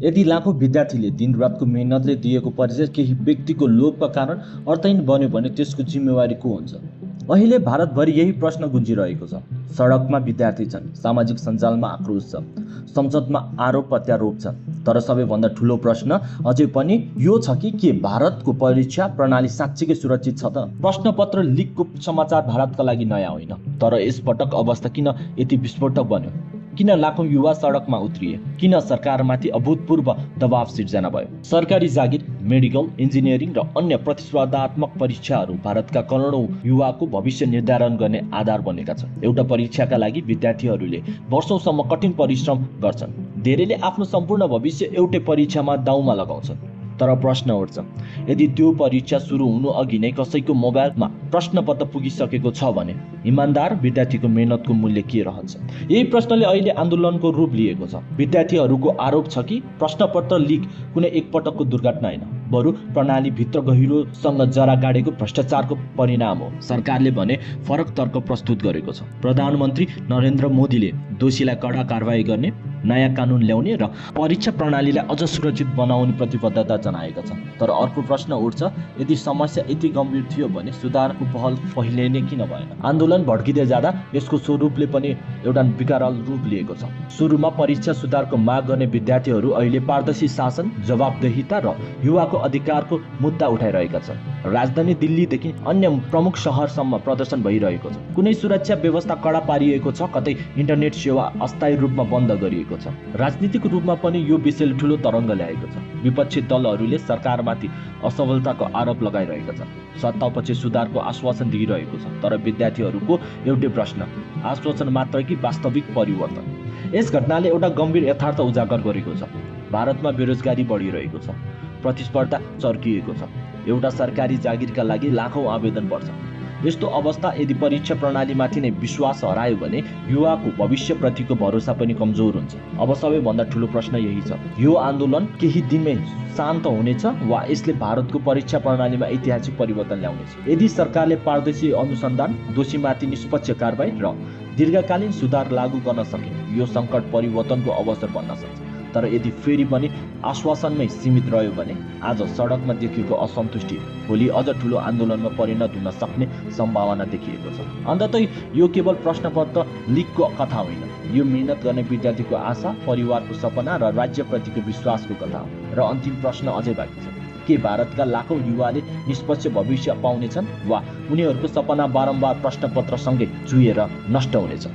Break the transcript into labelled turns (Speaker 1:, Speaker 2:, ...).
Speaker 1: यदि लाखौं विद्यार्थीले दिनरातको मेहनतले दिएको परीक्षा केही व्यक्तिको लोभका कारण अर्थहीन बन्यो भने त्यसको जिम्मेवारी को हुन्छ? अहिले भारतभरि यही प्रश्न गुन्जिरहेको छ। सडकमा विद्यार्थी छन्, सामाजिक सञ्जालमा आक्रोश छ, संसदमा आरोप प्रत्यारोप छ। तर सबैभन्दा ठुलो प्रश्न अझै पनि यो छ कि के भारतको परीक्षा प्रणाली साँच्चीकै सुरक्षित छ त? प्रश्नपत्र लिकको समाचार भारतका लागि नयाँ होइन, तर यसपटक अवस्था किन यति विस्फोटक बन्यो? किन लाखौं युवा सडकमा उत्रिए? किन सरकारमाथि अभूतपूर्व दबाव सिर्जना भयो? सरकारी जागिर, मेडिकल, इन्जिनियरिङ र अन्य प्रतिस्पर्धात्मक परीक्षाहरू भारतका करोडौं युवाको भविष्य निर्धारण गर्ने आधार बनेका छन्। एउटा परीक्षाका लागि विद्यार्थीहरूले वर्षौंसम्म कठिन परिश्रम गर्छन्। धेरैले आफ्नो सम्पूर्ण भविष्य एउटै परीक्षामा दाउमा लगाउँछन्। तर प्रश्न उठ्छ, यदि त्यो परीक्षा सुरु हुनु अघि नै कसैको मोबाइलमा प्रश्नपत्र पुगिसकेको छ भने इमानदार विद्यार्थीको मेहनतको मूल्य के रहन्छ? यही प्रश्नले अहिले आन्दोलनको रूप लिएको छ। विद्यार्थीहरूको आरोप छ कि प्रश्नपत्र लिक कुनै एकपटकको दुर्घटना होइन, बरु प्रणालीभित्र गहिरोसँग जरा गाडेको भ्रष्टाचारको परिणाम हो। सरकारले भने फरक तर्क प्रस्तुत गरेको छ। प्रधानमन्त्री नरेन्द्र मोदीले दोषीलाई कडा कारबाही गर्ने, नयाँ कानुन ल्याउने र परीक्षा प्रणालीलाई अझ सुरक्षित बनाउने प्रतिबद्धता जनाएका छन्। तर अर्को प्रश्न उठ्छ, यदि समस्या यति गम्भीर थियो भने सुधारको पहल पहिले नै किन भएन? आन्दोलन भड्किँदै जाँदा यसको स्वरूपले पनि एउटा विकराल रूप लिएको छ। सुरुमा परीक्षा सुधारको माग गर्ने विद्यार्थीहरू अहिले पारदर्शी शासन, जवाबदेहिता र युवाको अधिकारको मुद्दा उठाइरहेका छन्। राजधानी दिल्लीदेखि अन्य प्रमुख शहरसम्म प्रदर्शन भइरहेको छ। कुनै सुरक्षा व्यवस्था कडा पारिएको छ, कतै इन्टरनेट सेवा अस्थायी रूपमा बन्द गरिएको छ। राजनीतिक रूपमा पनि यो विषयले ठूलो तरङ्ग ल्याएको छ। विपक्षी दलहरूले सरकारमाथि असफलताको आरोप लगाइरहेका छन्, सत्तापछि सुधारको आश्वासन दिइरहेको छ। तर विद्यार्थीहरूको एउटै प्रश्न, आश्वासन मात्र कि वास्तविक परिवर्तन? यस घटनाले एउटा गम्भीर यथार्थ उजागर गरेको छ। भारतमा बेरोजगारी बढिरहेको छ, प्रतिस्पर्धा चर्किएको छ, एउटा सरकारी जागिरका लागि लाखौं आवेदन पर्छ। यस्तो अवस्था यदि परीक्षा प्रणालीमाथि नै विश्वास हरायो भने युवाको भविष्यप्रतिको भरोसा पनि कमजोर हुन्छ। अब सबैभन्दा ठुलो प्रश्न यही छ, यो आन्दोलन केही दिनमै शान्त हुनेछ वा यसले भारतको परीक्षा प्रणालीमा ऐतिहासिक परिवर्तन ल्याउनेछ? यदि सरकारले पारदर्शी अनुसन्धान, दोषीमाथि निष्पक्ष कारबाही र दीर्घकालीन सुधार लागू गर्न सके, यो सङ्कट परिवर्तनको अवसर बन्न सक्छ। तर यदि फेरि पनि आश्वासनमै सीमित रह्यो भने आज सडकमा देखिएको असन्तुष्टि भोलि अझ ठुलो आन्दोलनमा परिणत हुन सक्ने सम्भावना देखिएको छ। अन्ततः यो केवल प्रश्नपत्र लिकको कथा होइन, यो मेहनत गर्ने विद्यार्थीको आशा, परिवारको सपना र राज्यप्रतिको विश्वासको कथा हो। र अन्तिम प्रश्न अझै बाँकी छ, के भारतका लाखौं युवाले निष्पक्ष भविष्य पाउनेछन् वा उनीहरूको सपना बारम्बार प्रश्नपत्रसँगै चुहिएर नष्ट हुनेछ?